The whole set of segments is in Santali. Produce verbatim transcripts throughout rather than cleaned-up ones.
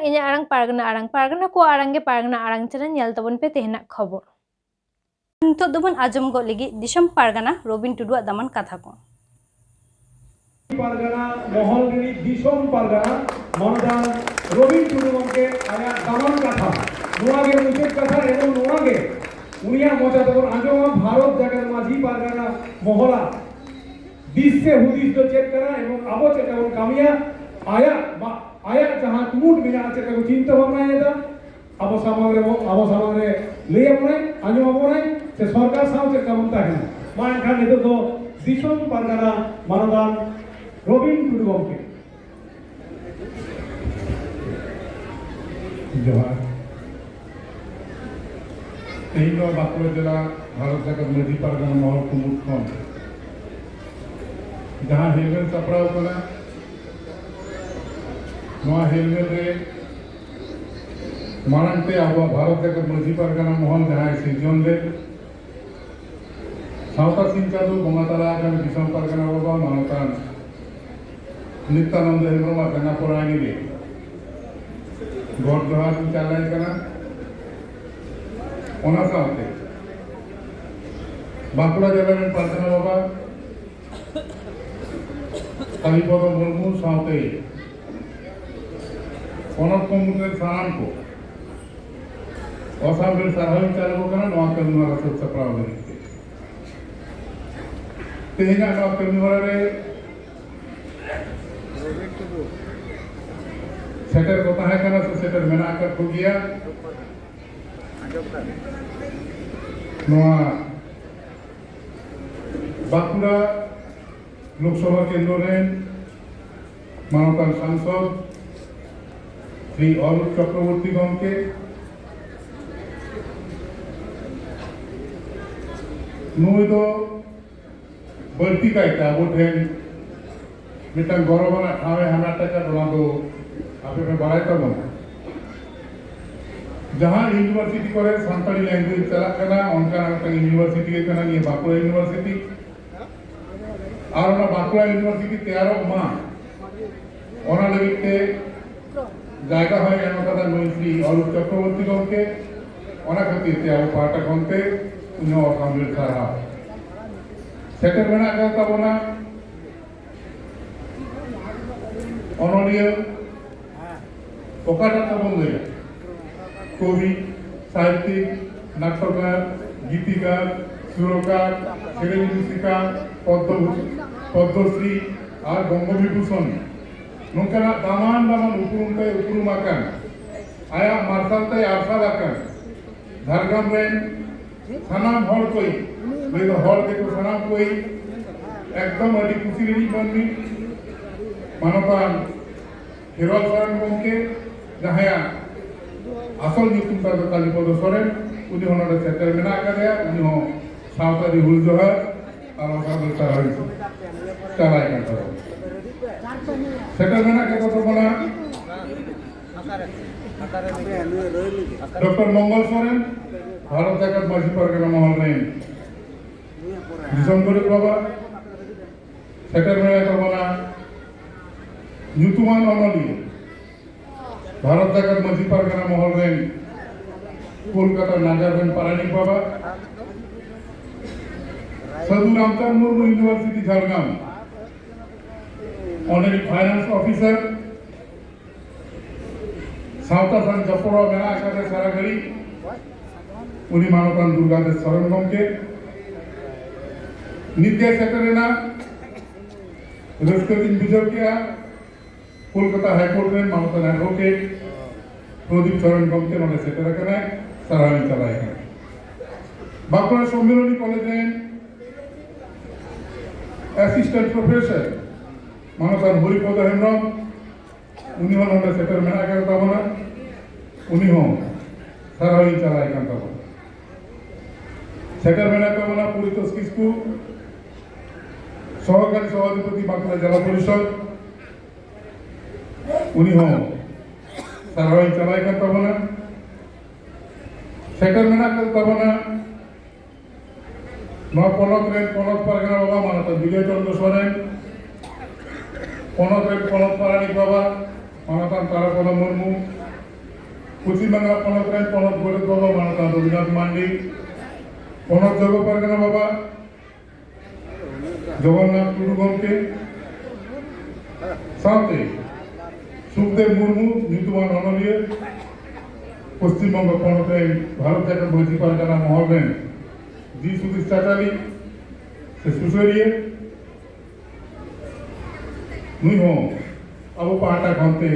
ᱤᱧᱟᱹᱜ ᱟᱲᱟᱝ ᱯᱟᱨᱜᱟᱱᱟ ᱟᱲᱟᱝ, ᱯᱟᱨᱜᱟᱱᱟ ᱠᱚᱣᱟᱜ ᱟᱲᱟᱝ ᱜᱮ ᱯᱟᱨᱜᱟᱱᱟ ᱟᱲᱟᱝ ᱪᱮᱱᱮᱞ᱾ ᱧᱮᱞ ᱛᱟᱵᱚᱱ ᱯᱮ ᱛᱮᱦᱮᱧᱟᱜ ᱠᱷᱚᱵᱚᱨ᱾ ᱱᱤᱛᱚᱜ ᱫᱚᱵᱚᱱ ᱟᱸᱡᱚᱢ ᱜᱚᱫ ᱞᱟᱹᱜᱤᱫ ᱫᱤᱥᱚᱢ ᱯᱟᱨᱜᱟᱱᱟ ᱨᱚᱵᱤᱱ ᱴᱩᱰᱩᱣᱟᱜ ᱫᱟᱢᱟᱱ ᱠᱟᱛᱷᱟ ᱠᱚ᱾ ᱯᱟᱨᱜᱟᱱᱟ ᱢᱚᱦᱚᱞ ᱨᱤᱱᱤᱡ ᱫᱤᱥᱚᱢ ᱯᱟᱨᱜᱟᱱᱟ ᱢᱟᱱᱚᱛᱟᱱ ᱨᱚᱵᱤᱱ ᱴᱩᱰᱩ ᱜᱚᱢᱠᱮ ᱟᱭᱟᱜ ᱫᱟᱢᱟᱱ ᱠᱟᱛᱷᱟ, ᱱᱚᱣᱟ ᱜᱮ ᱢᱩᱪᱟᱹᱫ ᱠᱟᱛᱷᱟ ᱮᱵᱚᱝ ᱱᱚᱣᱟ ᱜᱮ ᱩᱱᱤᱭᱟᱜ ᱢᱚᱪᱟ ᱛᱮᱵᱚᱱ ᱟᱸᱡᱚᱢᱟ᱾ ᱵᱷᱟᱨᱚᱛ ᱡᱟᱠᱟᱛ ᱢᱟᱹᱡᱷᱤ ᱯᱟᱨᱜᱟᱱᱟ ᱢᱚᱦᱚᱞᱟᱜ ᱫᱤᱥ ᱥᱮ ᱦᱩᱫᱤᱥ ᱫᱚ ᱪᱮᱫ ᱠᱟᱱᱟ ᱮᱵᱚᱝ ᱟᱵᱚ ᱪᱮᱫ ᱞᱮᱠᱟ ᱵᱚᱱ ᱠᱟᱹᱢᱤᱭᱟ, ᱟᱭᱟᱜ ᱵᱟ-, ᱟᱭᱟᱜ ᱡᱟᱦᱟᱸ ᱠᱩᱢᱩᱴ ᱢᱮᱱᱟᱜᱼᱟ, ᱪᱮᱫ ᱞᱮᱠᱟ ᱠᱚ ᱪᱤᱱᱛᱟᱹ ᱵᱷᱟᱵᱽᱱᱟᱭᱮᱫᱟ, ᱟᱵᱚ ᱥᱟᱢᱟᱝ ᱨᱮ, ᱟᱵᱚ ᱥᱟᱢᱟᱝ ᱨᱮ ᱞᱟᱹᱭ ᱟᱵᱚᱱᱟᱭ, ᱟᱸᱡᱚᱢ ᱟᱵᱚᱱᱟᱭ, ᱥᱮ ᱥᱚᱨᱠᱟᱨ ᱥᱟᱶ ᱪᱮᱫ ᱞᱮᱠᱟ ᱵᱚᱱ ᱛᱟᱦᱮᱱᱟ᱾ ᱢᱟ ᱮᱱᱠᱷᱟᱱ ᱱᱤᱛᱚᱜ ᱫᱚ ᱫᱤᱥᱚᱢ ᱯᱟᱨᱜᱟᱱᱟ ᱢᱟᱱᱚᱛᱟᱱ ᱨᱚᱵᱤᱱ ᱴᱩᱰᱩ ᱜᱚᱢᱠᱮ᱾ ᱡᱚᱦᱟᱨ᱾ ᱛᱮᱦᱮᱧ ᱱᱚᱣᱟ ᱵᱟᱸᱠᱩᱲᱟ ᱡᱮᱞᱟ ᱵᱷᱟᱨᱚᱛ ᱡᱟᱠᱟᱛ ᱢᱟᱹᱡᱷᱤ ᱯᱟᱨᱜᱟᱱᱟ ᱢᱚᱦᱚᱞ ᱠᱩᱢᱩᱴ ᱠᱷᱚᱱ ᱡᱟᱦᱟᱸ ᱦᱮᱞᱢᱮᱞ ᱥᱟᱯᱲᱟᱣ ᱠᱟᱱᱟ, ᱱᱚᱣᱟ ᱦᱮᱞᱢᱮᱞ ᱨᱮ ᱢᱟᱲᱟᱝ ᱛᱮ ᱟᱵᱚᱣᱟᱜ ᱵᱷᱟᱨᱚᱛ ᱡᱟᱠᱟᱛ ᱢᱟᱹᱡᱷᱤ ᱯᱟᱨᱜᱟᱱᱟ ᱢᱚᱦᱚᱞ ᱡᱟᱦᱟᱸᱭ ᱥᱤᱨᱡᱚᱱ ᱞᱮᱫ, ᱥᱟᱶᱛᱟ ᱥᱤᱧ ᱪᱟᱸᱫᱳ ᱵᱚᱸᱜᱟ ᱛᱟᱞᱟ ᱟᱠᱟᱱ ᱫᱤᱥᱚᱢ ᱯᱟᱨᱜᱟᱱᱟ ᱵᱟᱵᱟ ᱢᱟᱱᱚᱛᱟᱱ ᱱᱤᱛᱭᱟᱱᱚᱱᱫᱚ ᱦᱮᱢᱵᱨᱚᱢᱟᱜ ᱡᱟᱸᱜᱟ ᱯᱚᱨᱟᱭᱱᱤ ᱨᱮ ᱜᱚᱰ ᱡᱚᱦᱟᱨ ᱤᱧ ᱪᱟᱞᱟᱭ ᱠᱟᱱᱟ᱾ ᱚᱱᱟ ᱥᱟᱶᱛᱮ ᱵᱟᱸᱠᱩᱲᱟ ᱡᱮᱞᱟ ᱨᱮᱱ ᱯᱟᱨᱜᱟᱱᱟ ᱵᱟᱵᱟ ᱠᱟᱞᱤᱯᱚᱫᱚ ᱢᱩᱨᱢᱩ ᱥᱟᱶᱛᱮ ᱯᱚᱱᱚᱛ ᱠᱚ ᱢᱩᱫᱽᱨᱮ ᱥᱟᱱᱟᱢ ᱠᱚ ᱚᱥᱟᱢ ᱨᱮ ᱥᱟᱨᱦᱟᱣ ᱤᱧ ᱪᱟᱞ ᱟᱠᱚ ᱠᱟᱱᱟ ᱱᱚᱣᱟ ᱠᱟᱹᱢᱤ ᱦᱚᱨᱟ ᱥᱟᱹᱛ ᱥᱟᱯᱲᱟᱣ ᱞᱟᱹᱜᱤᱫ ᱛᱮ᱾ ᱛᱮᱦᱮᱧᱟᱜ ᱱᱚᱣᱟ ᱠᱟᱹᱢᱤ ᱦᱚᱨᱟ ᱨᱮ ᱥᱮᱴᱮᱨ ᱠᱚ ᱛᱟᱦᱮᱸ ᱠᱟᱱᱟ ᱥᱮ ᱥᱮᱴᱮᱨ ᱢᱮᱱᱟᱜ ᱟᱠᱟᱫ ᱠᱚᱜᱮᱭᱟ᱾ ᱱᱚᱣᱟ ᱵᱟᱸᱠᱩᱲᱟ ᱞᱳᱠᱥᱚᱵᱷᱟ ᱠᱮᱱᱫᱨᱚ ᱨᱮᱱ ᱢᱟᱱᱚᱛᱟᱱ ᱥᱟᱝᱥᱚᱫᱽ ᱥᱨᱤ ᱚᱨᱩᱯ ᱪᱚᱠᱨᱚᱵᱚᱨᱛᱤ ᱜᱚᱢᱠᱮ, ᱱᱩᱭ ᱫᱚ ᱵᱟᱹᱲᱛᱤ ᱠᱟᱭᱛᱮ ᱟᱵᱚ ᱴᱷᱮᱱ ᱢᱤᱫᱴᱟᱝ ᱜᱚᱨᱚᱵᱽ ᱟᱱᱟᱜ ᱴᱷᱟᱶ ᱮ ᱦᱟᱢᱮᱴ ᱟᱠᱟᱫ, ᱚᱱᱟ ᱫᱚ ᱟᱯᱮ ᱯᱮ ᱵᱟᱲᱟᱭ ᱛᱟᱵᱚᱱᱟ᱾ ᱡᱟᱦᱟᱸ ᱤᱭᱩᱱᱤᱵᱷᱟᱨᱥᱤᱴᱤ ᱠᱚᱨᱮ ᱥᱟᱱᱛᱟᱲᱤ ᱞᱮᱝᱜᱩᱭᱮᱡᱽ ᱪᱟᱞᱟᱜ ᱠᱟᱱᱟ, ᱚᱱᱠᱟᱱᱟᱜ ᱢᱤᱫᱴᱟᱝ ᱤᱭᱩᱱᱤᱵᱷᱟᱨᱥᱤᱴᱤ ᱜᱮ ᱠᱟᱱᱟ ᱱᱤᱭᱟᱹ ᱵᱟᱸᱠᱩᱲᱟ ᱤᱭᱩᱱᱤᱵᱷᱟᱨᱥᱤᱴᱤ᱾ ᱟᱨ ᱚᱱᱟ ᱵᱟᱸᱠᱩᱲᱟ ᱤᱭᱩᱱᱤᱵᱷᱟᱨᱥᱤᱴᱤ ᱛᱮᱭᱟᱨᱚᱜ ᱢᱟ, ᱚᱱᱟ ᱞᱟᱹᱜᱤᱫ ᱛᱮ ᱡᱟᱭᱜᱟ ᱦᱚᱸᱭ ᱮᱢ ᱟᱠᱟᱫᱟ ᱱᱩᱭ ᱥᱨᱤ ᱚᱨᱩᱯ ᱪᱚᱠᱨᱚᱵᱚᱨᱛᱤ ᱜᱚᱢᱠᱮ᱾ ᱚᱱᱟ ᱠᱷᱟᱹᱛᱤᱨ ᱛᱮ ᱟᱵᱚ ᱯᱟᱦᱴᱟ ᱠᱷᱚᱱ ᱛᱮ ᱩᱱᱤ ᱦᱚᱸ ᱥᱟᱢᱵᱷᱮᱲ ᱥᱟᱨᱦᱟᱣ᱾ ᱥᱮᱴᱮᱨ ᱢᱮᱱᱟᱜ ᱟᱠᱟᱫ ᱛᱟᱵᱚᱱᱟ ᱚᱱᱚᱞᱤᱭᱟᱹ, ᱚᱠᱟᱴᱟᱜ ᱛᱟᱵᱚᱱ ᱞᱟᱹᱭᱟ, ᱠᱚᱵᱤ, ᱥᱟᱦᱤᱛᱭᱤᱠ, ᱱᱟᱴᱚᱠᱟᱨ, ᱜᱤᱛᱤᱠᱟᱨ, ᱥᱩᱨᱚᱠᱟᱨ, ᱥᱮᱨᱮᱧ ᱨᱩᱥᱤᱠᱟ, ᱯᱚᱫᱽᱢᱚ-, ᱯᱚᱫᱽᱢᱚᱥᱨᱤ ᱟᱨ ᱵᱚᱝᱜᱚ ᱵᱤᱵᱷᱩᱥᱚᱱ, ᱱᱚᱝᱠᱟᱱᱟᱜ ᱫᱟᱢᱟᱱ ᱫᱟᱢᱟᱱ ᱩᱯᱨᱩᱢ ᱛᱮ ᱩᱯᱨᱩᱢ ᱟᱠᱟᱱ, ᱟᱭᱟᱜ ᱢᱟᱨᱥᱟᱞ ᱛᱮᱭ ᱟᱨᱥᱟᱞ ᱟᱠᱟᱱ ᱡᱷᱟᱲᱜᱨᱟᱢ ᱨᱮᱱ ᱥᱟᱱᱟᱢ ᱦᱚᱲ ᱠᱚᱭ, ᱱᱩᱭ ᱫᱚ ᱦᱚᱲ ᱜᱮᱠᱚ ᱥᱟᱱᱟᱢ ᱠᱚᱭ, ᱮᱠᱫᱚᱢ ᱟᱹᱰᱤ ᱠᱩᱥᱤ ᱨᱤᱱᱤᱡ ᱢᱟᱹᱱᱢᱤ, ᱢᱟᱱᱚᱛᱟᱱ ᱠᱷᱮᱨᱣᱟᱞ ᱥᱚᱨᱮᱱ ᱜᱚᱢᱠᱮ, ᱡᱟᱦᱟᱸᱭᱟᱜ ᱟᱥᱚᱞ ᱧᱩᱛᱩᱢ ᱛᱟᱭ ᱫᱚ ᱠᱟᱞᱤᱯᱚᱫᱚ ᱥᱚᱨᱮᱱ, ᱩᱱᱤ ᱦᱚᱸ ᱱᱚᱰᱮ ᱥᱮᱴᱮᱨ ᱢᱮᱱᱟᱜ ᱟᱠᱟᱫᱮᱭᱟ᱾ ᱩᱱᱤ ᱦᱚᱸ ᱥᱟᱶᱛᱟ ᱨᱮ ᱦᱩᱞ ᱡᱚᱦᱟᱨ ᱟᱨ ᱚᱱᱟ ᱥᱟᱶᱛᱮ ᱥᱟᱨᱦᱟᱣ ᱪᱟᱞᱟᱭ ᱠᱟᱱ ᱛᱟᱵᱚᱱᱟ᱾ ᱥᱮᱴᱮᱨ ᱢᱮᱱᱟᱜ ᱟᱠᱟᱫ ᱛᱟᱵᱚᱱᱟ ᱰᱚᱠᱴᱚᱨ ᱢᱚᱝᱜᱚᱞ ᱥᱚᱨᱮᱱ, ᱵᱷᱟᱨᱚᱛ ᱡᱟᱠᱟᱛ ᱢᱟᱹᱡᱷᱤ ᱯᱟᱨᱜᱟᱱᱟ ᱢᱚᱦᱚᱞ ᱨᱮᱱ ᱫᱤᱥᱚᱢ ᱜᱚᱰᱮᱛ ᱵᱟᱵᱟ᱾ ᱥᱮᱴᱮᱨ ᱢᱮᱱᱟᱭ ᱛᱟᱵᱚᱱᱟ ᱧᱩᱛᱩᱢᱟᱱ ᱚᱱᱚᱞᱤᱭᱟᱹ, ᱵᱷᱟᱨᱚᱛ ᱡᱟᱠᱟᱛ ᱢᱟᱹᱡᱷᱤ ᱯᱟᱨᱜᱟᱱᱟ ᱢᱚᱦᱚᱞ ᱨᱮᱱ ᱠᱳᱞᱠᱟᱛᱟ ᱱᱟᱜᱟᱨ ᱨᱮᱱ ᱯᱟᱨᱟᱱᱤᱠ ᱵᱟᱵᱟ, ᱥᱟᱹᱫᱷᱩ ᱨᱟᱢᱪᱟᱸᱫᱽ ᱢᱩᱨᱢᱩ ᱤᱭᱩᱱᱤᱵᱷᱟᱨᱥᱤᱴᱤ ᱡᱷᱟᱲᱜᱨᱟᱢ, ᱚᱸᱰᱮᱱᱤᱡ ᱯᱷᱟᱭᱱᱟᱱᱥ ᱚᱯᱷᱤᱥᱟᱨ, ᱥᱟᱶᱛᱟ ᱥᱟᱶ ᱡᱚᱯᱲᱟᱣ ᱢᱮᱱᱟᱜ ᱟᱠᱟᱫᱮ ᱥᱟᱨᱟ ᱜᱷᱟᱹᱲᱤᱡ, ᱩᱱᱤ ᱢᱟᱱᱚᱛᱟᱱ ᱫᱩᱨᱜᱟ ᱫᱮᱥ ᱥᱚᱨᱮᱱ ᱜᱚᱢᱠᱮ᱾ ᱱᱤᱛ ᱮ ᱥᱮᱴᱮᱨ ᱮᱱᱟ ᱨᱟᱹᱥᱠᱟᱹ ᱛᱤᱧ ᱵᱩᱡᱷᱟᱹᱣ ᱠᱮᱜᱼᱟ᱾ ᱠᱳᱞᱠᱟᱛᱟ ᱦᱟᱭ ᱠᱳᱨᱴ ᱨᱮᱱ ᱢᱟᱱᱚᱛᱟᱱ ᱮᱰᱵᱷᱳᱠᱮᱴ ᱯᱨᱚᱫᱤᱯ ᱥᱚᱨᱮᱱ ᱜᱚᱢᱠᱮ ᱱᱚᱰᱮ ᱥᱮᱴᱮᱨ ᱟᱠᱟᱱᱟᱭ, ᱥᱟᱨᱦᱟᱣ ᱤᱧ ᱪᱟᱞᱟᱭ ᱠᱟᱱᱟ᱾ ᱵᱟᱸᱠᱩᱲᱟ ᱥᱚᱢᱢᱮᱞᱚᱱᱤ ᱠᱚᱞᱮᱡᱽ ᱨᱮᱱ ᱮᱥᱤᱥᱴᱮᱱᱴ ᱯᱨᱚᱯᱷᱮᱥᱚᱨ ᱢᱟᱱᱚᱛᱟᱱ ᱦᱚᱨᱤᱯᱚᱫᱚ ᱦᱮᱢᱵᱨᱚᱢ, ᱩᱱᱤ ᱦᱚᱸ ᱱᱚᱰᱮ ᱥᱮᱴᱮᱨ ᱢᱮᱱᱟᱜ ᱟᱠᱟᱫ ᱛᱟᱵᱚᱱᱟ, ᱩᱱᱤ ᱦᱚᱸ ᱥᱟᱨᱦᱟᱣ ᱤᱧ ᱪᱟᱞᱟᱭ ᱠᱟᱱ ᱛᱟᱵᱚᱱᱟ᱾ ᱥᱮᱴᱮᱨ ᱢᱮᱱᱟᱜ ᱛᱟᱵᱚᱱᱟ ᱯᱚᱨᱤᱛᱳᱥ ᱠᱤᱥᱠᱩ, ᱥᱚᱦᱚᱠᱟᱨᱤ ᱥᱚᱵᱷᱟᱯᱚᱛᱤ ᱵᱟᱸᱠᱩᱲᱟ ᱡᱮᱞᱟ ᱯᱚᱨᱤᱥᱚᱫ, ᱩᱱᱤ ᱦᱚᱸ ᱥᱟᱨᱦᱟᱣ ᱤᱧ ᱪᱟᱞᱟᱭ ᱠᱟᱱ ᱛᱟᱵᱚᱱᱟ᱾ ᱥᱮᱴᱮᱨ ᱢᱮᱱᱟᱜ ᱟᱠᱟᱫ ᱛᱟᱵᱚᱱᱟ ᱱᱚᱣᱟ ᱯᱚᱱᱚᱛ ᱨᱮᱱ ᱯᱚᱱᱚᱛ ᱯᱟᱨᱜᱟᱱᱟ ᱵᱟᱵᱟ ᱢᱟᱱᱚᱛᱟᱱ ᱵᱤᱡᱚᱭ ᱪᱚᱱᱫᱨᱚ ᱥᱚᱨᱮᱱ, ᱯᱚᱱᱚᱛ ᱨᱮᱱ ᱯᱚᱱᱚᱛ ᱯᱟᱨᱟᱱᱤᱠ ᱵᱟᱵᱟ ᱢᱟᱱᱚᱛᱟᱱ ᱛᱟᱨᱟ ᱢᱩᱨᱢᱩ, ᱯᱚᱪᱷᱤᱢ ᱵᱟᱝᱞᱟ ᱯᱚᱱᱚᱛ ᱨᱮᱱ ᱯᱚᱱᱚᱛ ᱜᱚᱰᱮᱛ ᱵᱟᱵᱟ ᱢᱟᱱᱚᱛᱟᱱ ᱨᱚᱜᱷᱩᱱᱟᱛᱷ ᱢᱟᱱᱰᱤ, ᱯᱚᱱᱚᱛ ᱡᱚᱜᱚ ᱯᱟᱨᱜᱟᱱᱟ ᱵᱟᱵᱟ ᱡᱚᱜᱚᱱᱱᱟᱛᱷ ᱴᱩᱰᱩ ᱜᱚᱢᱠᱮ ᱥᱟᱶᱛᱮ ᱥᱩᱠᱫᱮᱵ ᱢᱩᱨᱢᱩ ᱧᱩᱛᱩᱢᱟᱱ ᱚᱱᱚᱞᱤᱭᱟᱹ, ᱯᱚᱥᱪᱤᱢ ᱵᱚᱝᱜᱚ ᱯᱚᱱᱚᱛ ᱨᱮᱱ ᱵᱷᱟᱨᱚᱛ ᱡᱟᱠᱟᱛ ᱢᱟᱹᱡᱷᱤ ᱯᱟᱨᱜᱟᱱᱟ ᱢᱚᱦᱚᱞ ᱨᱮᱱ ᱫᱤᱥ ᱦᱩᱫᱤᱥ ᱪᱟᱪᱟᱞᱤᱡ ᱥᱮ ᱥᱩᱥᱟᱹᱨᱤᱭᱟᱹ, ᱱᱩᱭ ᱦᱚᱸ ᱟᱵᱚ ᱯᱟᱦᱴᱟ ᱠᱷᱚᱱ ᱛᱮ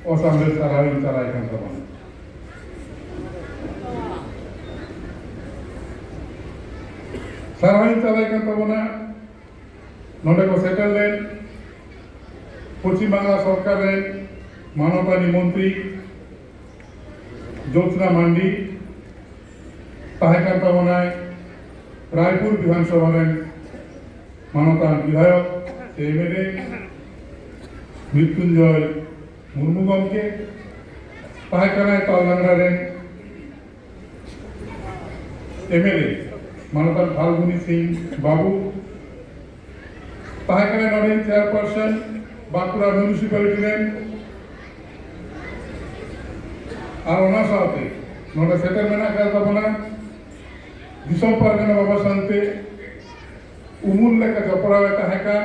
ᱚᱥᱟᱢᱵᱷᱮᱲ ᱥᱟᱨᱦᱟᱣ ᱤᱧ ᱪᱟᱞᱟᱭ ᱠᱟᱱ ᱛᱟᱵᱚᱱᱟ᱾ ᱥᱟᱨᱦᱟᱣ ᱤᱧ ᱪᱟᱞᱟᱭ ᱠᱟᱱ ᱛᱟᱵᱚᱱᱟ ᱱᱚᱰᱮ ᱠᱚ ᱥᱮᱴᱮᱨ ᱞᱮᱱ ᱯᱚᱪᱷᱤᱢ ᱵᱟᱝᱞᱟ ᱥᱚᱨᱠᱟᱨ ᱨᱮᱱ ᱢᱟᱱᱚᱛᱟᱱᱤ ᱢᱚᱱᱛᱨᱤ ᱡᱳᱛᱥᱱᱟ ᱢᱟᱱᱰᱤ, ᱛᱟᱦᱮᱸ ᱠᱟᱱ ᱛᱟᱵᱚᱱᱟᱭ ᱨᱟᱭᱯᱩᱨ ᱵᱤᱫᱷᱟᱱ ᱥᱚᱵᱷᱟ ᱨᱮᱱ ᱢᱟᱱᱚᱛᱟᱱ ᱵᱤᱫᱷᱟᱭᱚᱠ ᱥᱮ M L A Mritunjoy Murmu ᱜᱚᱢᱠᱮ, ᱛᱟᱦᱮᱸ ᱠᱟᱱᱟᱭ ᱛᱟᱞᱰᱟᱝᱜᱽᱨᱟ ᱨᱮᱱ ᱮᱢ ᱮᱞ ᱮ ᱢᱟᱱᱚᱛᱟᱱ ᱯᱷᱟᱞᱜᱩᱱᱤ ᱥᱤᱝ ᱵᱟᱵᱩ, ᱛᱟᱦᱮᱸ ᱠᱟᱱᱟᱭ ᱱᱚᱰᱮ ᱪᱮᱭᱟᱨᱯᱟᱨᱥᱚᱱ ᱵᱟᱸᱠᱩᱲᱟ ᱢᱤᱭᱩᱱᱤᱥᱤᱯᱟᱞᱤᱴᱤ ᱨᱮᱱ, ᱟᱨ ᱚᱱᱟ ᱥᱟᱶᱛᱮ ᱱᱚᱰᱮ ᱥᱮᱴᱮᱨ ᱢᱮᱱᱟᱜ ᱟᱠᱟᱫ ᱛᱟᱵᱚᱱᱟ ᱫᱤᱥᱚᱢ ᱯᱟᱨᱜᱟᱱᱟ ᱵᱟᱵᱟ ᱥᱟᱶᱛᱮ ᱩᱢᱩᱞ ᱞᱮᱠᱟ ᱡᱚᱯᱲᱟᱣ ᱮ ᱛᱟᱦᱮᱸ ᱠᱟᱱ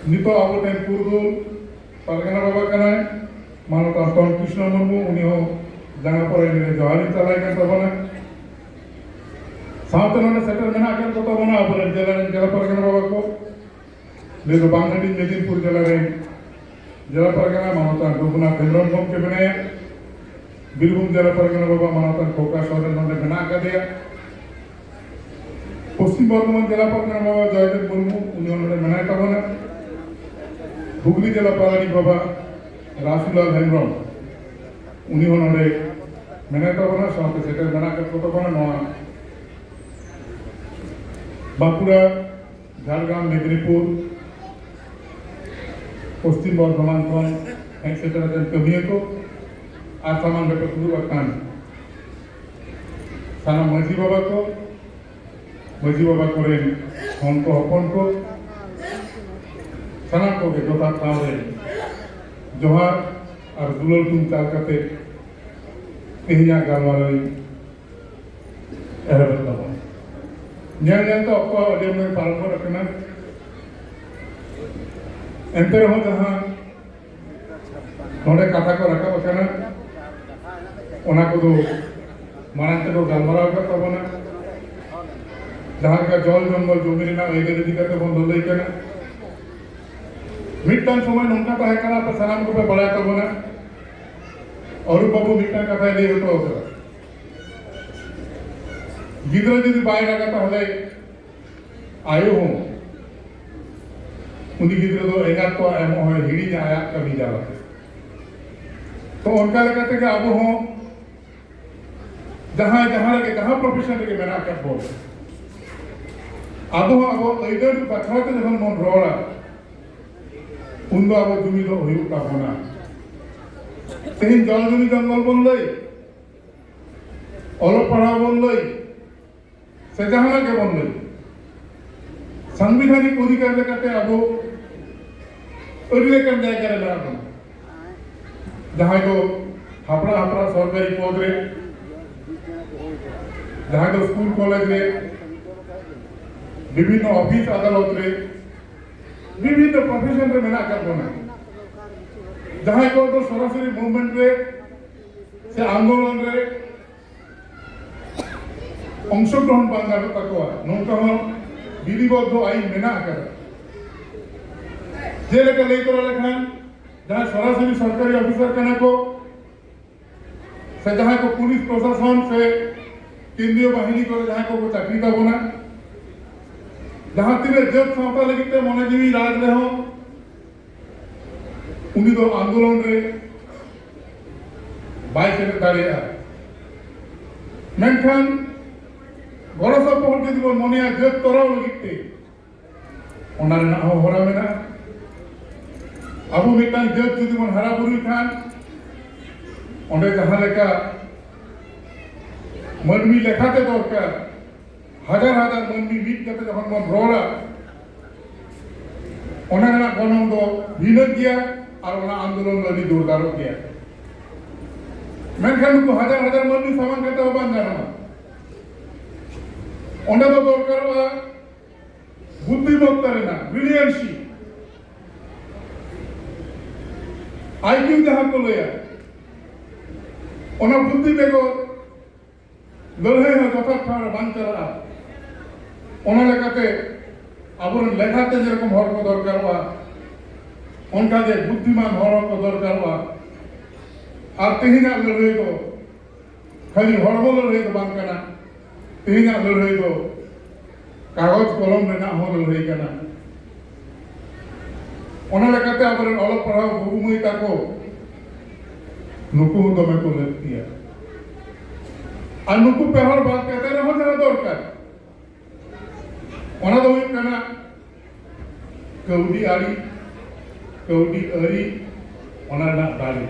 ᱱᱤᱛᱚᱜ ᱟᱵᱚ ᱴᱷᱮᱱ ᱯᱩᱨᱩᱫᱷᱩᱞ ᱯᱟᱨᱜᱟᱱᱟ ᱵᱟᱵᱟ ᱠᱟᱱᱟᱭ, ᱢᱟᱱᱚᱛᱟᱱ ᱛᱚᱱ ᱠᱨᱤᱥᱱᱚ ᱢᱩᱨᱢᱩ, ᱩᱱᱤ ᱦᱚᱸ ᱡᱟᱸᱜᱟ ᱯᱚᱨᱮ ᱱᱤᱭᱟᱹ ᱡᱚᱦᱟᱨᱤᱧ ᱪᱟᱞᱟᱭ ᱠᱟᱱ ᱛᱟᱵᱚᱱᱟ᱾ ᱥᱟᱶᱛᱮ ᱱᱚᱰᱮ ᱥᱮᱴᱮᱨ ᱢᱮᱱᱟᱜ ᱟᱠᱟᱫ ᱠᱚ ᱛᱟᱵᱚᱱᱟ ᱟᱵᱚᱨᱮᱱ ᱡᱮᱞᱟ ᱨᱮᱱ ᱡᱮᱞᱟ ᱯᱟᱨᱜᱟᱱᱟ ᱵᱟᱵᱟ ᱠᱚ, ᱱᱤᱭᱟᱹ ᱫᱚ ᱵᱟᱝᱦᱟᱹᱴᱤᱧ ᱢᱮᱫᱤᱱᱯᱩᱨ ᱡᱮᱞᱟ ᱨᱮᱱ ᱡᱮᱞᱟ ᱯᱟᱨᱜᱟᱱᱟ ᱢᱟᱱᱚᱛᱟᱱ ᱨᱚᱜᱷᱩᱱᱟᱛᱷ ᱦᱮᱢᱵᱨᱚᱢ ᱜᱚᱢᱠᱮ ᱢᱮᱱᱟᱭᱟ, ᱵᱤᱨᱵᱷᱩᱢ ᱡᱮᱞᱟ ᱯᱟᱨᱜᱟᱱᱟ ᱵᱟᱵᱟ ᱢᱟᱱᱚᱛᱟᱱ ᱠᱷᱚᱠᱟ ᱥᱚᱨᱮᱱ ᱱᱚᱰᱮ ᱢᱮᱱᱟᱜ ᱟᱠᱟᱫᱮᱭᱟ, ᱯᱚᱥᱪᱤᱢ ᱵᱚᱨᱫᱷᱚᱢᱟᱱ ᱡᱮᱞᱟ ᱯᱟᱨᱜᱟᱱᱟ ᱵᱟᱵᱟ ᱡᱚᱭᱫᱮᱵ ᱢᱩᱨᱢᱩ, ᱩᱱᱤ ᱦᱚᱸ ᱱᱚᱰᱮ ᱢᱮᱱᱟᱭ ᱛᱟᱵᱚᱱᱟ᱾ ᱦᱩᱜᱽᱞᱤ ᱡᱮᱞᱟ ᱯᱟᱨᱟᱱᱤᱠ ᱵᱟᱵᱟ ᱨᱟᱥᱩᱞᱟᱞ ᱦᱮᱢᱵᱨᱚᱢ, ᱩᱱᱤ ᱦᱚᱸ ᱱᱚᱰᱮ ᱢᱮᱱᱟᱭ ᱛᱟᱵᱚᱱᱟ, ᱥᱟᱶᱛᱮ ᱥᱮᱴᱮᱨ ᱢᱮᱱᱟᱜ ᱟᱠᱟᱫ ᱠᱚ ᱛᱟᱵᱚᱱᱟ ᱱᱚᱣᱟ ᱵᱟᱸᱠᱩᱲᱟ, ᱡᱷᱟᱲᱜᱨᱟᱢ, ᱢᱮᱫᱽᱱᱤᱯᱩᱨ, ᱯᱚᱥᱪᱤᱢ ᱵᱚᱨᱫᱷᱚᱢᱟᱱ ᱠᱷᱚᱱ ᱦᱮᱡ ᱥᱮᱴᱮᱨ ᱟᱠᱟᱱ ᱠᱟᱹᱢᱤᱭᱟᱹ ᱠᱚ ᱟᱨ ᱥᱟᱢᱟᱝ ᱨᱮᱯᱮ ᱫᱩᱲᱩᱵ ᱟᱠᱟᱱ ᱥᱟᱱᱟᱢ ᱢᱟᱹᱡᱷᱤ ᱵᱟᱵᱟ ᱠᱚ, ᱢᱟᱹᱡᱷᱤ ᱵᱟᱵᱟ ᱠᱚᱨᱮᱱ ᱦᱚᱱ ᱠᱚ ᱦᱚᱯᱚᱱ ᱠᱚ, ᱥᱟᱱᱟᱢ ᱠᱚᱜᱮ ᱡᱚᱛᱷᱟᱛ ᱴᱷᱟᱶ ᱨᱮ ᱡᱚᱦᱟᱨ ᱟᱨ ᱫᱩᱞᱟᱹᱲ ᱛᱩᱧ ᱪᱟᱞ ᱠᱟᱛᱮ ᱛᱮᱦᱮᱧᱟᱜ ᱜᱟᱞᱢᱟᱨᱟᱣ ᱤᱧ ᱮᱦᱚᱵᱮᱫ ᱛᱟᱵᱚᱱᱟ᱾ ᱧᱮᱞ ᱧᱮᱞ ᱛᱮ ᱚᱠᱛᱚ ᱟᱹᱰᱤ ᱟᱢᱫᱟ ᱯᱟᱨᱚᱢ ᱜᱚᱫ ᱟᱠᱟᱱᱟ᱾ ᱮᱱᱛᱮ ᱨᱮᱦᱚᱸ ᱡᱟᱦᱟᱸ ᱱᱚᱰᱮ ᱠᱟᱛᱷᱟ ᱠᱚ ᱨᱟᱠᱟᱵ ᱟᱠᱟᱱᱟ, ᱚᱱᱟ ᱠᱚᱫᱚ ᱢᱟᱲᱟᱝ ᱛᱮᱠᱚ ᱜᱟᱞᱢᱟᱨᱟᱣ ᱟᱠᱟᱫ ᱛᱟᱵᱚᱱᱟ᱾ ᱡᱟᱦᱟᱸ ᱞᱮᱠᱟ ᱡᱚᱞ ᱡᱚᱝᱜᱚᱞ ᱡᱚᱢᱤ ᱨᱮᱱᱟᱜ ᱟᱹᱭᱫᱟᱹᱨ ᱤᱫᱤ ᱠᱟᱛᱮ ᱵᱚᱱ ᱞᱟᱹᱞᱟᱹᱭ ᱠᱟᱱᱟ᱾ ᱢᱤᱫᱴᱟᱝ ᱥᱚᱢᱚᱭ ᱱᱚᱝᱠᱟ ᱛᱟᱦᱮᱸ ᱠᱟᱱᱟ, ᱟᱯᱮ ᱥᱟᱱᱟᱢ ᱠᱚᱯᱮ ᱵᱟᱲᱟᱭ ᱛᱟᱵᱚᱱᱟ, ᱚᱨᱩᱯ ᱵᱟᱹᱵᱩ ᱢᱤᱫᱴᱟᱝ ᱠᱟᱛᱷᱟᱭ ᱞᱟᱹᱭ ᱦᱚᱴᱚ ᱟᱠᱟᱫᱟ, ᱜᱤᱫᱽᱨᱟᱹ ᱡᱩᱫᱤ ᱵᱟᱭ ᱨᱟᱜᱟ, ᱛᱟᱦᱚᱞᱮ ᱟᱭᱳ ᱦᱚᱸ ᱩᱱᱤ ᱜᱤᱫᱽᱨᱟᱹ ᱫᱚ ᱮᱸᱜᱟᱛ ᱛᱚᱣᱟ ᱮᱢᱚᱜ ᱦᱚᱸᱭ ᱦᱤᱲᱤᱧᱟ ᱟᱭᱟᱜ ᱠᱟᱹᱢᱤ ᱡᱟᱞᱟᱛᱮ᱾ ᱛᱚ ᱚᱱᱠᱟ ᱞᱮᱠᱟ ᱛᱮᱜᱮ ᱟᱵᱚ ᱦᱚᱸ ᱡᱟᱦᱟᱸᱭ ᱡᱟᱦᱟᱸ ᱨᱮᱜᱮ, ᱡᱟᱦᱟᱸ profession ᱨᱮᱜᱮ ᱢᱮᱱᱟᱜ ᱟᱠᱟᱫ ᱵᱚᱱ, ᱟᱵᱚ ᱦᱚᱸ ᱟᱵᱚ ᱟᱹᱭᱫᱟᱹᱨ ᱵᱟᱠᱷᱨᱟ ᱛᱮ ᱡᱚᱠᱷᱚᱱ ᱵᱚᱱ ᱨᱚᱲᱟ, ᱩᱱᱫᱚ ᱟᱵᱚ ᱡᱩᱢᱤᱫᱚᱜ ᱦᱩᱭᱩᱜ ᱛᱟᱵᱚᱱᱟ᱾ ᱛᱮᱦᱮᱧ ᱡᱚᱞ ᱡᱩᱢᱤ ᱡᱚᱝᱜᱚᱞ ᱵᱚᱱ ᱞᱟᱹᱭ, ᱚᱞᱚᱜ ᱯᱟᱲᱦᱟᱣ ᱵᱚᱱ ᱞᱟᱹᱭ, ᱥᱮ ᱡᱟᱦᱟᱱᱟᱜ ᱜᱮᱵᱚᱱ ᱞᱟᱹᱭ, ᱥᱟᱝᱵᱤᱫᱷᱟᱱᱤᱠ ᱚᱫᱷᱤᱠᱟᱨ ᱞᱮᱠᱟᱛᱮ ᱟᱵᱚ ᱟᱹᱰᱤ ᱞᱮᱠᱟᱱ ᱡᱟᱭᱜᱟ ᱨᱮ ᱢᱮᱱᱟᱜ ᱵᱚᱱᱟ᱾ ᱡᱟᱦᱟᱸᱭ ᱫᱚ ᱦᱟᱯᱲᱟᱜ ᱦᱟᱯᱲᱟᱜ ᱥᱚᱨᱠᱟᱨᱤ ᱯᱚᱫᱽ ᱨᱮ, ᱡᱟᱦᱟᱸᱭ ᱫᱚ ᱥᱠᱩᱞ ᱠᱚᱞᱮᱡᱽ ᱨᱮ, ᱵᱤᱵᱷᱤᱱᱱᱚ ᱚᱯᱷᱤᱥ ᱟᱫᱟᱞᱚᱛ ᱨᱮ, ᱵᱤᱵᱷᱤᱱᱱᱚ profession ᱨᱮ ᱢᱮᱱᱟᱜ ᱟᱠᱟᱫ ᱵᱚᱱᱟ᱾ ᱡᱟᱦᱟᱸᱭ ᱠᱚ ᱫᱚ ᱥᱚᱨᱟᱥᱚᱨᱤ movement ᱨᱮ ᱥᱮ ᱟᱱᱫᱳᱞᱚᱱ ᱨᱮ ᱚᱝᱥᱚᱜᱨᱚᱦᱚᱱ ᱵᱟᱝ ᱜᱟᱱᱚᱜ ᱛᱟᱠᱚᱣᱟ, ᱱᱚᱝᱠᱟ ᱦᱚᱸ ᱵᱤᱫᱷᱤᱵᱚᱫᱽᱫᱷᱚ ᱟᱭᱤᱱ ᱢᱮᱱᱟᱜ ᱟᱠᱟᱫᱟ᱾ ᱡᱮᱞᱮᱠᱟ ᱞᱟᱹᱭ ᱛᱚᱨᱟ ᱞᱮᱠᱷᱟᱱ, ᱡᱟᱦᱟᱸᱭ ᱥᱚᱨᱟᱥᱚᱨᱤ ᱥᱚᱨᱠᱟᱨᱤ ᱚᱯᱷᱤᱥᱟᱨ ᱠᱟᱱᱟ ᱠᱚ, ᱥᱮ ᱡᱟᱦᱟᱸᱭ ᱠᱚ ᱯᱩᱞᱤᱥ ᱯᱨᱚᱥᱟᱥᱚᱱ ᱥᱮ ᱠᱮᱱᱫᱨᱤᱭᱚ ᱵᱟᱦᱤᱱᱤ ᱠᱚᱨᱮ ᱡᱟᱦᱟᱸᱭ ᱠᱚᱠᱚ ᱪᱟᱹᱠᱨᱤ ᱛᱟᱵᱚᱱᱟ, ᱡᱟᱦᱟᱸ ᱛᱤᱱᱟᱹᱜ ᱡᱟᱹᱛ ᱥᱟᱶᱛᱟ ᱞᱟᱹᱜᱤᱫ ᱛᱮ ᱢᱚᱱᱮ ᱡᱤᱣᱤ ᱨᱟᱜᱽ ᱨᱮᱦᱚᱸ, ᱩᱱᱤ ᱫᱚ ᱟᱱᱫᱳᱞᱚᱱ ᱨᱮ ᱵᱟᱭ ᱥᱮᱞᱮᱫ ᱫᱟᱲᱮᱭᱟᱜᱼᱟ᱾ ᱢᱮᱱᱠᱷᱟᱱ ᱜᱚᱲᱚ ᱥᱚᱯᱚᱦᱚᱫ ᱡᱩᱫᱤ ᱵᱚᱱ ᱢᱚᱱᱮᱭᱟ ᱡᱟᱹᱛ ᱛᱚᱨᱟᱣ ᱞᱟᱹᱜᱤᱫ ᱛᱮ, ᱚᱱᱟ ᱨᱮᱱᱟᱜ ᱦᱚᱸ ᱦᱚᱨᱟ ᱢᱮᱱᱟᱜᱼᱟ᱾ ᱟᱵᱚ ᱢᱤᱫᱴᱟᱝ ᱡᱟᱹᱛ ᱡᱩᱫᱤ ᱵᱚᱱ ᱦᱟᱨᱟ ᱵᱩᱨᱩᱭ ᱠᱷᱟᱱ, ᱚᱸᱰᱮ ᱡᱟᱦᱟᱸ ᱞᱮᱠᱟ ᱢᱟᱹᱱᱢᱤ ᱞᱮᱠᱟᱛᱮ ᱫᱚᱨᱠᱟᱨ, ᱦᱟᱡᱟᱨ ᱦᱟᱡᱟᱨ ᱢᱟᱹᱱᱢᱤ ᱢᱤᱫ ᱠᱟᱛᱮ ᱡᱚᱠᱷᱚᱱ ᱵᱚᱱ ᱨᱚᱲᱟ, ᱚᱱᱟ ᱨᱮᱱᱟᱜ ᱜᱚᱱᱚᱝ ᱫᱚ ᱵᱷᱤᱱᱟᱹ ᱜᱮᱭᱟ᱾ ᱟᱨ ᱚᱱᱟ ᱟᱱᱫᱳᱞᱚᱱ ᱫᱚ ᱟᱹᱰᱤ ᱡᱳᱨᱫᱟᱨᱚᱜ ᱜᱮᱭᱟ᱾ ᱢᱮᱱᱠᱷᱟᱱ ᱱᱩᱠᱩ ᱦᱟᱡᱟᱨ ᱦᱟᱡᱟᱨ ᱢᱟᱹᱱᱢᱤ ᱥᱟᱢᱟᱝ ᱠᱟᱛᱮ ᱦᱚᱸ ᱵᱟᱝ ᱜᱟᱱᱚᱜᱼᱟ᱾ ᱚᱸᱰᱮ ᱫᱚ ᱫᱚᱨᱠᱟᱨᱚᱜᱼᱟ ᱵᱩᱫᱽᱫᱷᱤᱢᱚᱛᱛᱟ ᱨᱮᱱᱟᱜ ᱵᱨᱤᱞᱤᱭᱟᱱᱥᱤ, ᱟᱭ ᱠᱤᱭᱩ ᱡᱟᱦᱟᱸ ᱠᱚ ᱞᱟᱹᱭᱟ, ᱚᱱᱟ ᱵᱩᱫᱽᱫᱷᱤ ᱵᱮᱜᱚᱨ ᱞᱟᱹᱲᱦᱟᱹᱭ ᱦᱚᱸ ᱡᱚᱛᱷᱟᱛ ᱴᱷᱟᱶ ᱨᱮ ᱵᱟᱝ ᱪᱟᱞᱟᱜᱼᱟ᱾ ᱚᱱᱟ ᱞᱮᱠᱟᱛᱮ ᱟᱵᱚᱨᱮᱱ ᱞᱮᱠᱷᱟᱛᱮ ᱡᱮᱨᱚᱠᱚᱢ ᱦᱚᱲ ᱠᱚ ᱫᱚᱨᱠᱟᱨᱚᱜᱼᱟ, ᱚᱱᱠᱟᱜᱮ ᱵᱩᱫᱽᱫᱷᱤᱢᱟᱱ ᱦᱚᱲ ᱦᱚᱸᱠᱚ ᱫᱚᱨᱠᱟᱨᱚᱜᱼᱟ᱾ ᱟᱨ ᱛᱮᱦᱮᱧᱟᱜ ᱞᱟᱹᱲᱦᱟᱹᱭ ᱫᱚ ᱠᱷᱟᱹᱞᱤ ᱦᱚᱲᱢᱚ ᱞᱟᱹᱲᱦᱟᱹᱭ ᱫᱚ ᱵᱟᱝ ᱠᱟᱱᱟ᱾ ᱛᱮᱦᱮᱧᱟᱜ ᱞᱟᱹᱲᱦᱟᱹᱭ ᱫᱚ ᱠᱟᱜᱚᱡᱽ ᱠᱚᱞᱚᱢ ᱨᱮᱱᱟᱜ ᱦᱚᱸ ᱞᱟᱹᱲᱦᱟᱹᱭ ᱠᱟᱱᱟ᱾ ᱚᱱᱟ ᱞᱮᱠᱟᱛᱮ ᱟᱵᱚᱨᱮᱱ ᱚᱞᱚᱜ ᱯᱟᱲᱦᱟᱣ ᱵᱟᱹᱵᱩ ᱢᱟᱹᱭ ᱛᱟᱠᱚ ᱱᱩᱠᱩ ᱦᱚᱸ ᱫᱚᱢᱮ ᱠᱚ ᱞᱟᱹᱠᱛᱤᱭᱟ᱾ ᱟᱨ ᱱᱩᱠᱩ ᱯᱮ ᱦᱚᱲ ᱵᱟᱫ ᱠᱟᱛᱮ ᱨᱮᱦᱚᱸ ᱡᱟᱦᱟᱸ ᱫᱚᱨᱠᱟᱨ, ᱚᱱᱟ ᱫᱚ ᱦᱩᱭᱩᱜ ᱠᱟᱱᱟ ᱠᱟᱹᱣᱰᱤ ᱟᱹᱨᱤ, ᱠᱟᱹᱣᱰᱤ ᱟᱹᱨᱤ, ᱚᱱᱟ ᱨᱮᱱᱟᱜ ᱫᱟᱲᱮ᱾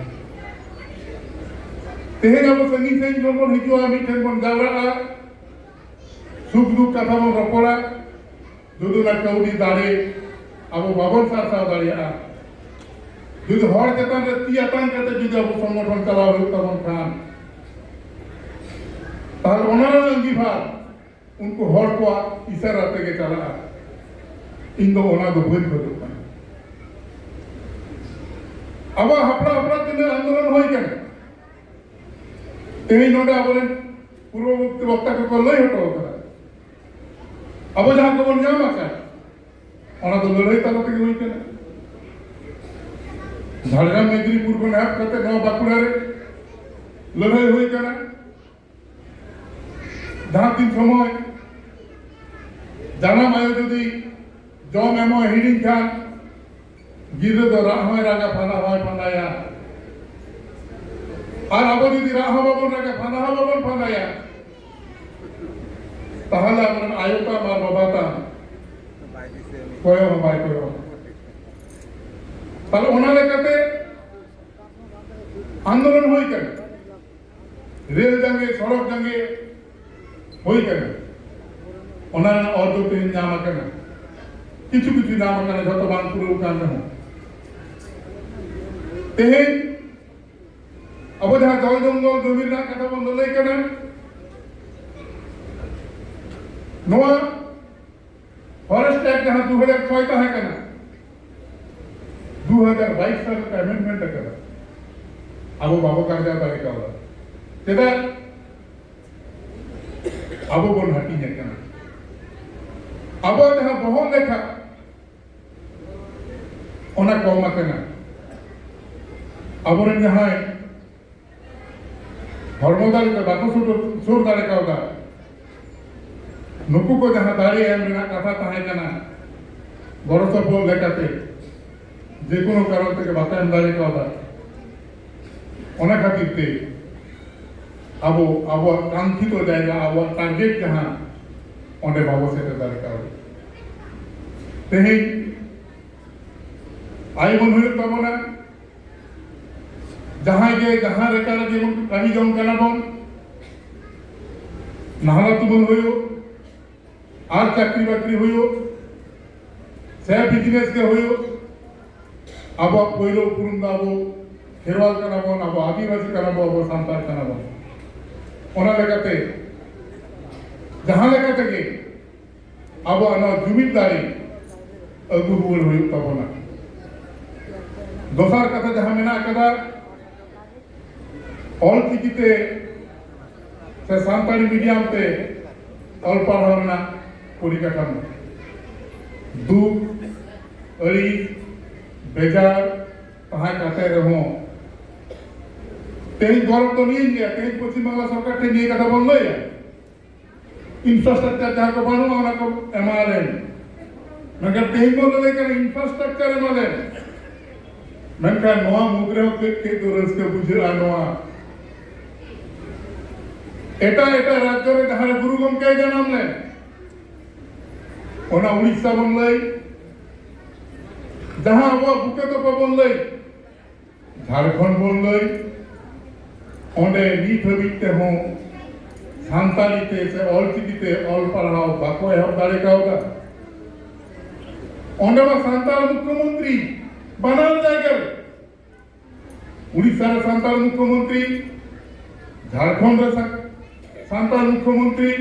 ᱛᱮᱦᱮᱧ ᱟᱵᱚ ᱥᱟᱺᱜᱤᱧ ᱥᱟᱺᱜᱤᱧ ᱠᱷᱚᱱ ᱵᱚᱱ ᱦᱤᱡᱩᱜᱼᱟ, ᱢᱤᱫᱴᱷᱮᱱ ᱵᱚᱱ ᱡᱟᱣᱨᱟᱜᱼᱟ, ᱥᱩᱠ ᱫᱩᱠ ᱠᱟᱛᱷᱟ ᱵᱚᱱ ᱨᱚᱯᱚᱲᱟ᱾ ᱡᱩᱫᱤ ᱚᱱᱟ ᱠᱟᱹᱣᱰᱤ ᱫᱟᱲᱮ ᱟᱵᱚ ᱵᱟᱵᱚᱱ ᱥᱟᱨᱥᱟᱣ ᱫᱟᱲᱮᱭᱟᱜᱼᱟ, ᱡᱩᱫᱤ ᱦᱚᱲ ᱪᱮᱛᱟᱱ ᱨᱮ ᱛᱤ ᱟᱛᱟᱝ ᱠᱟᱛᱮ ᱡᱩᱫᱤ ᱟᱵᱚ ᱥᱚᱝᱜᱚᱴᱷᱚᱱ ᱪᱟᱞᱟᱣ ᱦᱩᱭᱩᱜ ᱛᱟᱵᱚᱱ ᱠᱷᱟᱱ, ᱛᱟᱦᱞᱮ ᱚᱱᱟ ᱨᱮᱱᱟᱜ ᱟᱸᱜᱤᱵᱷᱟᱨ ᱩᱱᱠᱩ ᱦᱚᱲ ᱠᱚᱣᱟᱜ ᱤᱥᱟᱨᱟ ᱛᱮᱜᱮ ᱪᱟᱞᱟᱜᱼᱟ᱾ ᱤᱧ ᱫᱚ ᱚᱱᱟ ᱫᱚ ᱵᱟᱹᱧ ᱠᱷᱚᱡᱚᱜ ᱠᱟᱱᱟ᱾ ᱟᱵᱚᱣᱟᱜ ᱦᱟᱯᱲᱟ ᱦᱟᱯᱲᱟ ᱛᱤᱱᱟᱹᱜ ᱟᱱᱫᱳᱞᱚᱱ ᱦᱩᱭ ᱠᱟᱱᱟ, ᱛᱮᱦᱮᱧ ᱱᱚᱰᱮ ᱟᱵᱚᱨᱮᱱ ᱯᱩᱨᱵᱚᱵᱚᱨᱛᱤ ᱵᱚᱠᱛᱟ ᱠᱚᱠᱚ ᱞᱟᱹᱭ ᱦᱚᱴᱚ ᱠᱟᱫᱟ᱾ ᱟᱵᱚ ᱡᱟᱦᱟᱸ ᱠᱚᱵᱚᱱ ᱧᱟᱢ ᱟᱠᱟᱫ, ᱚᱱᱟ ᱫᱚ ᱞᱟᱹᱲᱦᱟᱹᱭ ᱛᱟᱞᱟ ᱛᱮᱜᱮ ᱦᱩᱭ ᱠᱟᱱᱟ᱾ ᱡᱷᱟᱲᱜᱨᱟᱢ ᱢᱮᱫᱽᱱᱤᱯᱩᱨ ᱠᱷᱚᱱ ᱮᱦᱚᱵ ᱠᱟᱛᱮ ᱱᱚᱣᱟ ᱵᱟᱸᱠᱩᱲᱟ ᱨᱮ ᱞᱟᱹᱲᱦᱟᱹᱭ ᱦᱩᱭ ᱠᱟᱱᱟ᱾ ᱡᱟᱦᱟᱸ ᱛᱤᱱ ᱥᱚᱢᱚᱭ ᱡᱟᱱᱟᱢ ᱟᱭᱳ ᱡᱩᱫᱤ ᱡᱚᱢ ᱮᱢᱚᱜ ᱦᱤᱲᱤᱧ ᱠᱷᱟᱱ, ᱜᱤᱫᱽᱨᱟᱹ ᱫᱚ ᱨᱟᱜ ᱦᱚᱸᱭ ᱨᱟᱜᱟ, ᱯᱷᱟᱸᱫᱟ ᱦᱚᱸᱭ ᱯᱷᱟᱸᱫᱟᱭᱟ᱾ ᱟᱨ ᱟᱵᱚ ᱡᱩᱫᱤ ᱨᱟᱜ ᱦᱚᱸ ᱵᱟᱵᱚᱱ ᱨᱟᱜᱟ, ᱯᱷᱟᱸᱫᱟ ᱦᱚᱸ ᱵᱟᱵᱚᱱ ᱯᱷᱟᱸᱫᱟᱭᱟ, ᱛᱟᱦᱚᱞᱮ ᱟᱵᱚᱨᱮᱱ ᱟᱭᱳ ᱛᱟᱢ ᱟᱨ ᱵᱟᱵᱟ ᱛᱟᱢ ᱠᱚᱭᱚᱜ ᱦᱚᱸ ᱵᱟᱭ ᱠᱚᱭᱚᱜ᱾ ᱛᱟᱦᱞᱮ ᱚᱱᱟ ᱞᱮᱠᱟᱛᱮ ᱟᱱᱫᱳᱞᱚᱱ ᱦᱩᱭ ᱠᱟᱱᱟ, ᱨᱮᱞ ᱡᱟᱸᱜᱮ, ᱥᱚᱲᱚᱠ ᱡᱟᱸᱜᱮ ᱦᱩᱭ ᱠᱟᱱᱟ᱾ ᱚᱱᱟ ᱨᱮᱱᱟᱜ ᱚᱨᱡᱚ ᱛᱮᱦᱮᱧ ᱧᱟᱢ ᱟᱠᱟᱱᱟ, ᱠᱤᱪᱷᱩ ᱠᱤᱪᱷᱩ ᱧᱟᱢ ᱟᱠᱟᱱᱟ, ᱡᱷᱚᱛᱚ ᱵᱟᱝ ᱯᱩᱨᱟᱹᱣ ᱠᱟᱱ ᱨᱮᱦᱚᱸ᱾ ᱛᱮᱦᱮᱧ ᱟᱵᱚ ᱡᱟᱦᱟᱸ ᱡᱚᱞ ᱡᱚᱝᱜᱚᱞ ᱡᱚᱢᱤ ᱨᱮᱱᱟᱜ ᱠᱟᱛᱷᱟ ᱵᱚᱱ ᱞᱟᱹᱞᱟᱹᱭ ᱠᱟᱱᱟ, ᱱᱚᱣᱟ Forest Act ᱡᱟᱦᱟᱸ ᱫᱩ ᱦᱟᱡᱟᱨ ᱪᱷᱚᱭ ᱛᱟᱦᱮᱸ ᱠᱟᱱᱟ, ᱫᱩ ᱦᱟᱡᱟᱨ ᱵᱟᱭᱤᱥ ᱥᱟᱞ ᱨᱮ amendment ᱟᱠᱟᱫᱟ, ᱟᱵᱚ ᱵᱟᱵᱚ ᱠᱟᱨᱡᱟᱣ ᱫᱟᱲᱮ ᱠᱟᱣᱫᱟ᱾ ᱪᱮᱫᱟᱜ? ᱟᱵᱚ ᱵᱚᱱ ᱦᱟᱹᱴᱤᱧ ᱟᱠᱟᱱᱟ᱾ ᱟᱵᱚ ᱡᱟᱦᱟᱸ ᱵᱚᱦᱚᱜ ᱞᱮᱠᱷᱟ, ᱚᱱᱟ ᱠᱚᱢ ᱟᱠᱟᱱᱟ᱾ ᱟᱵᱚᱨᱮᱱ ᱡᱟᱦᱟᱸᱭ ᱦᱚᱲᱢᱚ ᱫᱟᱲᱮ ᱛᱮ ᱵᱟᱠᱚ ᱥᱩᱨ, ᱥᱩᱨ ᱫᱟᱲᱮ ᱠᱟᱣᱫᱟ, ᱱᱩᱠᱩ ᱠᱚ ᱡᱟᱦᱟᱸ ᱫᱟᱲᱮ ᱮᱢ ᱨᱮᱱᱟᱜ ᱠᱟᱛᱷᱟ ᱛᱟᱦᱮᱸ ᱠᱟᱱᱟ, ᱜᱚᱲᱚ ᱥᱚᱯᱚᱦᱚᱫ ᱞᱮᱠᱟᱛᱮ ᱡᱮ ᱠᱳᱱᱳ ᱠᱟᱨᱚᱱ ᱛᱮᱜᱮ ᱵᱟᱠᱚ ᱮᱢ ᱫᱟᱲᱮ ᱠᱟᱣᱫᱟ᱾ ᱚᱱᱟ ᱠᱷᱟᱹᱛᱤᱨ ᱛᱮ ᱟᱵᱚ ᱟᱵᱚᱣᱟᱜ ᱠᱟᱝᱠᱷᱤᱛᱚ ᱡᱟᱭᱜᱟ, ᱟᱵᱚᱣᱟᱜ target ᱡᱟᱦᱟᱸ, ᱚᱸᱰᱮ ᱵᱟᱵᱚ ᱥᱮᱴᱮᱨ ᱫᱟᱲᱮ ᱠᱟᱣᱫᱟ᱾ ᱛᱮᱦᱮᱧ ᱟᱭ ᱩᱢᱟᱹᱱ ᱦᱩᱭᱩᱜ ᱛᱟᱵᱚᱱᱟ, ᱡᱟᱦᱟᱸᱭ ᱜᱮ ᱡᱟᱦᱟᱸ ᱞᱮᱠᱟ ᱨᱮᱜᱮ ᱵᱚᱱ ᱠᱟᱹᱢᱤ ᱡᱚᱝ ᱠᱟᱱᱟ ᱵᱚᱱ, ᱱᱟᱦᱞᱟ ᱛᱩᱢᱟᱹᱞ ᱦᱩᱭᱩᱜ, ᱟᱨ ᱪᱟᱹᱠᱨᱤ ᱵᱟᱹᱠᱨᱤ ᱦᱩᱭᱩᱜ, ᱥᱮ business ᱜᱮ ᱦᱩᱭᱩᱜ, ᱟᱵᱚᱣᱟᱜ ᱯᱳᱭᱞᱳ ᱩᱯᱨᱩᱢ ᱫᱚ ᱟᱵᱚ ᱠᱷᱮᱨᱣᱟᱞ ᱠᱟᱱᱟ ᱵᱚᱱ, ᱟᱵᱚ ᱟᱹᱫᱤᱵᱟᱹᱥᱤ ᱠᱟᱱᱟ ᱵᱚᱱ, ᱟᱵᱚ ᱥᱟᱱᱛᱟᱲ ᱠᱟᱱᱟ ᱵᱚᱱ᱾ ᱚᱱᱟ ᱞᱮᱠᱟᱛᱮ ᱡᱟᱦᱟᱸ ᱞᱮᱠᱟ ᱛᱮᱜᱮ ᱟᱵᱚᱣᱟᱜ ᱱᱚᱣᱟ ᱡᱩᱢᱤᱫ ᱫᱟᱲᱮ ᱟᱹᱜᱩ ᱨᱩᱣᱟᱹᱲ ᱦᱩᱭᱩᱜ ᱛᱟᱵᱚᱱᱟ᱾ ᱫᱚᱥᱟᱨ ᱠᱟᱛᱷᱟ ᱡᱟᱦᱟᱸ ᱢᱮᱱᱟᱜ ᱟᱠᱟᱫᱟ, ᱚᱞ ᱪᱤᱠᱤ ᱛᱮ ᱥᱮ ᱥᱟᱱᱛᱟᱲᱤ medium ᱛᱮ ᱚᱞ ᱯᱟᱲᱦᱟᱣ ᱨᱮᱱᱟᱜ ᱯᱚᱨᱤᱠᱟᱴᱷᱟᱢᱳ, ᱫᱩᱠ, ᱟᱹᱲᱤᱥ, ᱵᱮᱡᱟᱨ ᱛᱟᱦᱮᱸ ᱠᱟᱛᱮ ᱨᱮᱦᱚᱸ, ᱛᱮᱦᱮᱧ ᱜᱚᱨᱚᱵᱽ ᱫᱚ ᱱᱤᱭᱟᱹᱧ ᱞᱟᱹᱭᱟ, ᱛᱮᱦᱮᱧ ᱯᱚᱪᱷᱤᱢ ᱵᱟᱝᱞᱟ ᱥᱚᱨᱠᱟᱨ ᱴᱷᱮᱱ ᱱᱤᱭᱟᱹ ᱠᱟᱛᱷᱟ ᱵᱚᱱ ᱞᱟᱹᱭᱟ, infrastructure ᱡᱟᱦᱟᱸ ᱠᱚ ᱵᱟᱹᱱᱩᱜᱼᱟ, ᱚᱱᱟ ᱠᱚ ᱮᱢᱟ ᱞᱮᱢ᱾ ᱢᱮᱱᱠᱷᱟᱱ ᱛᱮᱦᱮᱧ ᱵᱚᱱ ᱞᱟᱹᱭ ᱠᱟᱱᱟ infrastructure ᱮᱢᱟ ᱞᱮᱢ, ᱢᱮᱱᱠᱷᱟᱱ ᱱᱚᱣᱟ ᱢᱩᱫᱽ ᱨᱮᱦᱚᱸ ᱠᱟᱹᱡ ᱠᱟᱹᱡ ᱫᱚ ᱨᱟᱹᱥᱠᱟᱹ ᱵᱩᱡᱷᱟᱹᱜᱼᱟ᱾ ᱱᱚᱣᱟ ᱮᱴᱟᱜ ᱮᱴᱟᱜ ᱨᱟᱡᱽᱡᱚ ᱨᱮ ᱡᱟᱦᱟᱸ ᱨᱮ ᱜᱩᱨᱩ ᱜᱚᱢᱠᱮᱭ ᱡᱟᱱᱟᱢ ᱞᱮᱱ, ᱚᱱᱟ ᱩᱲᱤᱥᱥᱟ ᱵᱚᱱ ᱞᱟᱹᱭ, ᱡᱟᱦᱟᱸ ᱟᱵᱚᱣᱟᱜ ᱵᱩᱠᱟᱹ ᱛᱚᱯᱟ ᱵᱚᱱ ᱞᱟᱹᱭ, ᱡᱷᱟᱲᱠᱷᱚᱸᱰ ᱵᱚᱱ ᱞᱟᱹᱭ, ᱚᱸᱰᱮ ᱱᱤᱛ ᱦᱟᱹᱵᱤᱡ ᱛᱮᱦᱚᱸ ᱥᱟᱱᱛᱟᱲᱤ ᱛᱮ ᱥᱮ ᱚᱞ ᱪᱤᱠᱤ ᱛᱮ ᱚᱞ ᱯᱟᱲᱦᱟᱣ ᱵᱟᱠᱚ ᱮᱦᱚᱵ ᱫᱟᱲᱮ ᱠᱟᱣᱫᱟ᱾ ᱚᱸᱰᱮ ᱢᱟ ᱥᱟᱱᱛᱟᱲ ᱢᱩᱠᱷᱭᱚᱢᱚᱱᱛᱨᱤ ᱵᱟᱱᱟᱨ ᱡᱟᱭᱜᱟ ᱨᱮ ᱩᱲᱤᱥᱥᱟ ᱨᱮ ᱥᱟᱱᱛᱟᱲ ᱢᱩᱠᱷᱭᱚᱢᱚᱱᱛᱨᱤ, ᱡᱷᱟᱲᱠᱷᱚᱸᱰ ᱨᱮ ᱥᱟ-, ᱥᱟᱱᱛᱟᱲ ᱢᱩᱠᱷᱭᱚᱢᱚᱱᱛᱨᱤ,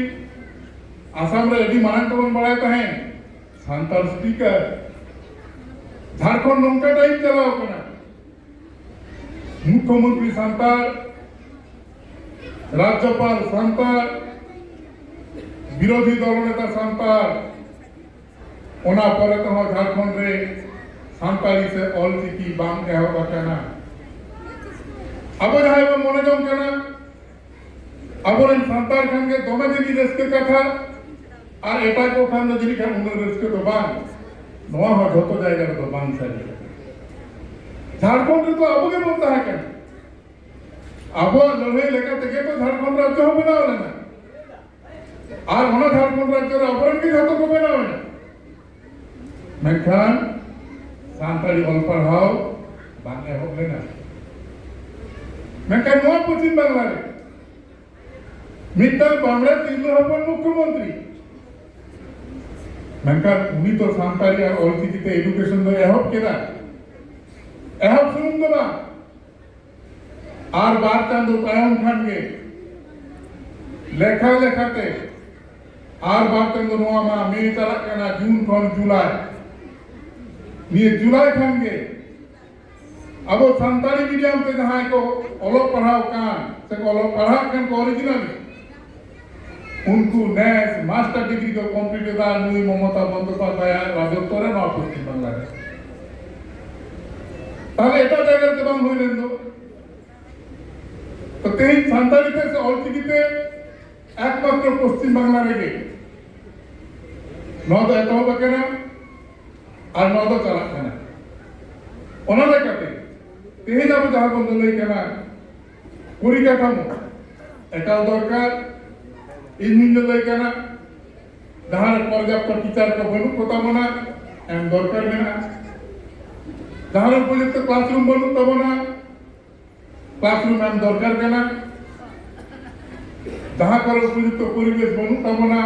ᱟᱥᱟᱢ ᱨᱮ ᱟᱹᱰᱤ ᱢᱟᱨᱟᱝ ᱛᱮᱵᱚᱱ ᱵᱟᱲᱟᱭ ᱛᱟᱦᱮᱸᱫ ᱥᱟᱱᱛᱟᱲ ᱥᱯᱤᱠᱟᱨ᱾ ᱡᱷᱟᱲᱠᱷᱚᱸᱰ ᱱᱚᱝᱠᱟ ᱴᱟᱭᱤᱯ ᱪᱟᱞᱟᱣ ᱠᱟᱱᱟ, ᱢᱩᱠᱷᱭᱚᱢᱚᱱᱛᱨᱤ ᱥᱟᱱᱛᱟᱲ, ᱨᱟᱡᱽᱡᱚᱯᱟᱞ ᱥᱟᱱᱛᱟᱲ, ᱵᱤᱨᱳᱫᱷᱤ ᱫᱚᱞ ᱱᱮᱛᱟ ᱥᱟᱱᱛᱟᱲ, ᱚᱱᱟ ᱯᱚᱨᱮ ᱛᱮᱦᱚᱸ ᱡᱷᱟᱲᱠᱷᱚᱸᱰ ᱨᱮ ᱥᱟᱱᱛᱟᱲᱤ ᱥᱮ ᱚᱞᱪᱤᱠᱤ ᱵᱟᱝ ᱮᱦᱚᱵ ᱟᱠᱟᱱᱟ᱾ ᱟᱵᱚ ᱡᱟᱦᱟᱸᱭ ᱵᱚᱱ ᱢᱚᱱᱮ ᱡᱚᱝ ᱠᱟᱱᱟ, ᱟᱵᱚᱨᱮᱱ ᱥᱟᱱᱛᱟᱲ ᱠᱷᱟᱱ ᱜᱮ ᱫᱚᱢᱮ ᱡᱟᱹᱱᱤᱡ ᱨᱟᱹᱥᱠᱟᱹ ᱠᱟᱛᱷᱟ, ᱟᱨ ᱮᱴᱟᱜ ᱠᱚ ᱠᱷᱟᱱ ᱫᱚ ᱡᱟᱹᱱᱤᱡ ᱠᱷᱟᱱ ᱩᱱᱟᱹᱜ ᱨᱟᱹᱥᱠᱟᱹ ᱫᱚ ᱵᱟᱝ᱾ ᱱᱚᱣᱟ ᱦᱚᱸ ᱡᱷᱚᱛᱚ ᱡᱟᱭᱜᱟ ᱨᱮᱫᱚ ᱵᱟᱝ ᱥᱟᱹᱨᱤᱭᱟ᱾ ᱡᱷᱟᱲᱠᱷᱚᱸᱰ ᱨᱮᱫᱚ ᱟᱵᱚ ᱜᱮᱵᱚᱱ ᱛᱟᱦᱮᱸ ᱠᱟᱱᱟ᱾ ᱟᱵᱚᱣᱟᱜ ᱞᱟᱹᱲᱦᱟᱹᱭ ᱞᱮᱠᱟ ᱛᱮᱜᱮ ᱛᱚ ᱡᱷᱟᱲᱠᱷᱚᱸᱰ ᱨᱟᱡᱽᱡᱚ ᱦᱚᱸ ᱵᱮᱱᱟᱣ ᱞᱮᱱᱟ᱾ ᱟᱨ ᱚᱱᱟ ᱡᱷᱟᱲᱠᱷᱚᱸᱰ ᱨᱟᱡᱽᱡᱚ ᱨᱮ ᱟᱵᱚᱨᱮᱱ ᱜᱮ ᱡᱷᱚᱛᱚ ᱠᱚ ᱵᱮᱱᱟᱣ ᱮᱱᱟ᱾ ᱢᱮᱱᱠᱷᱟᱱ ᱥᱟᱱᱛᱟᱲᱤ ᱚᱞ ᱯᱟᱲᱦᱟᱣ ᱵᱟᱝ ᱮᱦᱚᱵ ᱞᱮᱱᱟ᱾ ᱢᱮᱱᱠᱷᱟᱱ ᱱᱚᱣᱟ ᱯᱚᱪᱷᱤᱢ ᱵᱟᱝᱞᱟ ᱨᱮ ᱢᱤᱫᱴᱟᱝ ᱵᱟᱢᱲᱮ ᱛᱤᱨᱞᱟᱹ ᱦᱚᱯᱚᱱ ᱢᱩᱠᱷᱭᱚᱢᱚᱱᱛᱨᱤ, ᱢᱮᱱᱠᱷᱟᱱ ᱩᱱᱤ ᱛᱚ ᱥᱟᱱᱛᱟᱲᱤ ᱟᱨ ᱚᱞᱪᱤᱠᱤ ᱛᱮ ᱮᱰᱩᱠᱮᱥᱚᱱ ᱫᱚ ᱮᱦᱚᱵ ᱠᱮᱫᱟ᱾ ᱮᱦᱚᱵ ᱥᱩᱢᱩᱝ ᱫᱚ ᱵᱟᱝ, ᱟᱨ ᱵᱟᱨ ᱪᱟᱸᱫᱚ ᱛᱟᱭᱚᱢ ᱠᱷᱟᱱ ᱜᱮ ᱞᱮᱠᱷᱟ ᱞᱮᱠᱷᱟᱛᱮ ᱟᱨ ᱵᱟᱨ ᱪᱟᱸᱫᱚ, ᱱᱚᱣᱟ ᱢᱟ ᱢᱮ ᱪᱟᱞᱟᱜ ᱠᱟᱱᱟ, ᱡᱩᱱ ᱠᱷᱚᱱ ᱡᱩᱞᱟᱭ, ᱱᱤᱭᱟᱹ ᱡᱩᱞᱟᱭ ᱠᱷᱟᱱ ᱜᱮ ᱟᱵᱚ ᱥᱟᱱᱛᱟᱲᱤ ᱢᱤᱰᱤᱭᱟᱢ ᱛᱮ ᱡᱟᱦᱟᱸᱭ ᱠᱚ ᱚᱞᱚᱜ ᱯᱟᱲᱦᱟᱣ ᱠᱟᱱ ᱥᱮ ᱠᱚ ᱚᱞᱚᱜ ᱯᱟᱲᱦᱟᱜ ᱠᱟᱱ ᱠᱚ ᱚᱨᱤᱡᱤᱱᱟᱞᱤ, ᱩᱱᱠᱩ ᱱᱮᱥ ᱢᱟᱥᱴᱟᱨ ᱰᱤᱜᱽᱨᱤ ᱠᱚ ᱠᱚᱢᱯᱞᱤᱴ ᱮᱫᱟ ᱱᱩᱭ ᱢᱚᱢᱚᱛᱟ ᱵᱚᱱᱫᱳᱯᱟᱫᱽᱫᱷᱟᱭᱟᱜ ᱨᱟᱡᱚᱛᱛᱚ ᱨᱮ ᱱᱚᱣᱟ ᱯᱚᱥᱪᱤᱢ ᱵᱟᱝᱞᱟ ᱨᱮ᱾ ᱛᱟᱦᱞᱮ ᱮᱴᱟᱜ ᱡᱟᱭᱜᱟ ᱨᱮ ᱵᱟᱝ ᱦᱩᱭ ᱞᱮᱱ ᱫᱚ? ᱛᱚ ᱛᱮᱦᱮᱧ ᱥᱟᱱᱛᱟᱲᱤ ᱛᱮ ᱥᱮ ᱚᱞᱪᱤᱠᱤ ᱛᱮ ᱮᱠᱢᱟᱛᱨᱚ ᱯᱚᱥᱪᱤᱢ ᱵᱟᱝᱞᱟ ᱨᱮᱜᱮ ᱱᱚᱣᱟ ᱫᱚ ᱮᱛᱚᱦᱚᱵ ᱟᱠᱟᱱᱟ ᱟᱨ ᱱᱚᱣᱟ ᱫᱚ ᱪᱟᱞᱟᱜ ᱠᱟᱱᱟ᱾ ᱚᱱᱟ ᱞᱮᱠᱟᱛᱮ ᱛᱮᱦᱮᱧ ᱟᱵᱚ ᱡᱟᱦᱟᱸ ᱵᱚᱱ ᱞᱟᱹᱭ ᱠᱟᱱᱟ ᱯᱚᱨᱤᱠᱟᱴᱷᱟᱢᱳ ᱮᱠᱟᱞ ᱫᱚᱨᱠᱟᱨ᱾ ᱤᱧ ᱦᱚᱸᱧ ᱞᱟᱹᱭ ᱠᱟᱱᱟ, ᱡᱟᱦᱟᱸ ᱨᱮ ᱯᱚᱨᱡᱟᱯᱛᱚ ᱴᱤᱪᱟᱨ ᱠᱚ ᱵᱟᱹᱱᱩᱜ ᱠᱚ ᱛᱟᱵᱚᱱᱟ, ᱮᱢ ᱫᱚᱨᱠᱟᱨ ᱢᱮᱱᱟᱜᱼᱟ᱾ ᱡᱟᱦᱟᱸ ᱨᱮ ᱩᱯᱚᱡᱩᱠᱛᱚ ᱠᱞᱟᱥᱨᱩᱢ ᱵᱟᱹᱱᱩᱜ ᱛᱟᱵᱚᱱᱟ, ᱠᱞᱟᱥᱨᱩᱢ ᱮᱢ ᱫᱚᱨᱠᱟᱨ ᱠᱟᱱᱟ᱾ ᱡᱟᱦᱟᱸ ᱠᱚᱨᱮ ᱩᱯᱚᱡᱩᱠᱛᱚ ᱯᱚᱨᱤᱵᱮᱥ ᱵᱟᱹᱱᱩᱜ ᱛᱟᱵᱚᱱᱟ,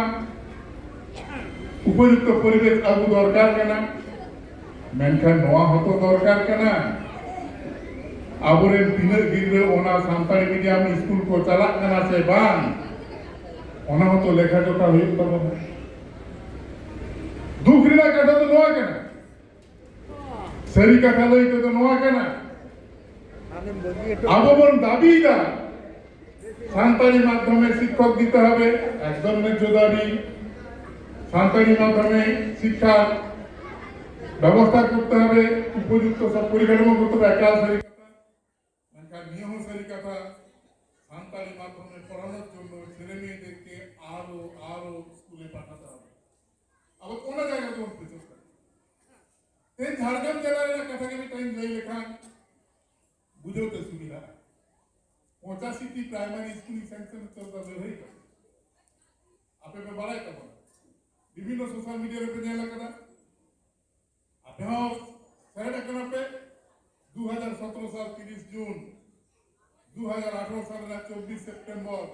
ᱩᱯᱚᱡᱩᱠᱛᱚ ᱯᱚᱨᱤᱵᱮᱥ ᱟᱹᱜᱩ ᱫᱚᱨᱠᱟᱨ ᱠᱟᱱᱟ᱾ ᱢᱮᱱᱠᱷᱟᱱ ᱱᱚᱣᱟ ᱦᱚᱸᱛᱚ ᱫᱚᱨᱠᱟᱨ ᱠᱟᱱᱟ, ᱟᱵᱚᱨᱮᱱ ᱛᱤᱱᱟᱹᱜ ᱜᱤᱫᱽᱨᱟᱹ ᱚᱱᱟ ᱥᱟᱱᱛᱟᱲᱤ ᱢᱤᱰᱤᱭᱟᱢ ᱥᱠᱩᱞ ᱠᱚ ᱪᱟᱞᱟᱜ ᱠᱟᱱᱟ ᱥᱮ ᱵᱟᱝ, ᱚᱱᱟ ᱦᱚᱸᱛᱚ ᱞᱮᱠᱷᱟ ᱡᱚᱠᱷᱟ ᱦᱩᱭᱩᱜ ᱛᱟᱵᱚᱱᱟ᱾ ᱫᱩᱠ ᱨᱮᱱᱟᱜ ᱠᱟᱛᱷᱟ ᱫᱚ ᱱᱚᱣᱟ ᱠᱟᱱᱟ, ᱥᱟᱹᱨᱤ ᱠᱟᱛᱷᱟ ᱞᱟᱹᱭ ᱛᱮᱫᱚ ᱱᱚᱣᱟ ᱠᱟᱱᱟ, ᱟᱵᱚ ᱵᱚᱱ ᱫᱟᱹᱵᱤᱭᱮᱫᱟ ᱥᱟᱱᱛᱟᱲᱤ ᱢᱟᱫᱽᱫᱷᱚᱢᱮ ᱥᱤᱠᱠᱷᱚᱠ ᱫᱤᱛᱮ ᱦᱚᱵᱮ, ᱮᱠᱫᱚᱢ ᱱᱮᱡᱽᱡᱷᱚ ᱫᱟᱹᱵᱤ, ᱥᱟᱱᱛᱟᱲᱤ ᱢᱟᱫᱽᱫᱷᱚᱢᱮ ᱥᱤᱠᱠᱷᱟ ᱵᱮᱵᱚᱥᱛᱷᱟ ᱠᱚᱨᱛᱮ ᱦᱚᱵᱮ, উপযুক্ত সব পরিকাঠামো করতে হবে, একাল ᱥᱟᱹᱨᱤ ᱠᱟᱛᱷᱟ᱾ ᱢᱮᱱᱠᱷᱟᱱ ᱱᱤᱭᱟᱹ ᱦᱚᱸ ᱥᱟᱹᱨᱤ ᱠᱟᱛᱷᱟ, ᱥᱟᱱᱛᱟᱲᱤ ᱢᱟᱫᱽᱫᱷᱚᱢᱮ ᱯᱚᱲᱟᱱᱚᱨ ᱡᱚᱱᱱᱚ ছেলে মেয়েদেরকে আরো আরো স্কুলে পাঠাতে হবে। ᱟᱵᱚ ᱚᱱᱟ ᱡᱟᱭᱜᱟ ᱫᱚᱵᱚᱱ ᱯᱨᱚᱪᱮᱥᱴᱟ᱾ ᱛᱮᱦᱮᱧ ᱡᱷᱟᱲᱜᱨᱟᱢ ᱡᱮᱞᱟ ᱨᱮᱱᱟᱜ ᱠᱟᱛᱷᱟ ᱜᱮ ᱢᱤᱫᱴᱟᱝ ᱞᱟᱹᱭ ᱞᱮᱠᱷᱟᱱ ᱵᱩᱡᱷᱟᱹᱣ ᱛᱮ ᱥᱩᱵᱤᱫᱷᱟᱜᱼᱟ᱾ ᱯᱚᱸᱪᱟᱥᱤ ᱴᱤ ᱯᱨᱟᱭᱢᱟᱨᱤ ᱥᱠᱩᱞ ᱥᱮᱝᱥᱚᱱ ᱪᱚᱞᱛᱟ ᱞᱟᱹᱲᱦᱟᱹᱭ ᱠᱟᱱᱟ, ᱟᱯᱮ ᱯᱮ ᱵᱟᱲᱟᱭ ᱛᱟᱵᱚᱱᱟ, ᱵᱤᱵᱷᱤᱱᱱᱚ ᱥᱳᱥᱟᱞ ᱢᱤᱰᱤᱭᱟ ᱨᱮᱯᱮ ᱧᱮᱞ ᱟᱠᱟᱫᱟ, ᱟᱯᱮ ᱦᱚᱸ ᱥᱮᱞᱮᱫ ᱟᱠᱟᱱᱟ ᱯᱮ᱾ ᱫᱩ ᱦᱟᱡᱟᱨ ᱥᱚᱛᱨᱚ ᱥᱟᱞ ᱛᱤᱨᱤᱥ ᱡᱩᱱ, ᱫᱩ ᱦᱟᱡᱟᱨ ᱟᱴᱷᱨᱚ ᱥᱟᱞ ᱨᱮᱱᱟᱜ ᱪᱚᱵᱵᱤᱥ ᱥᱮᱯᱴᱮᱢᱵᱚᱨ,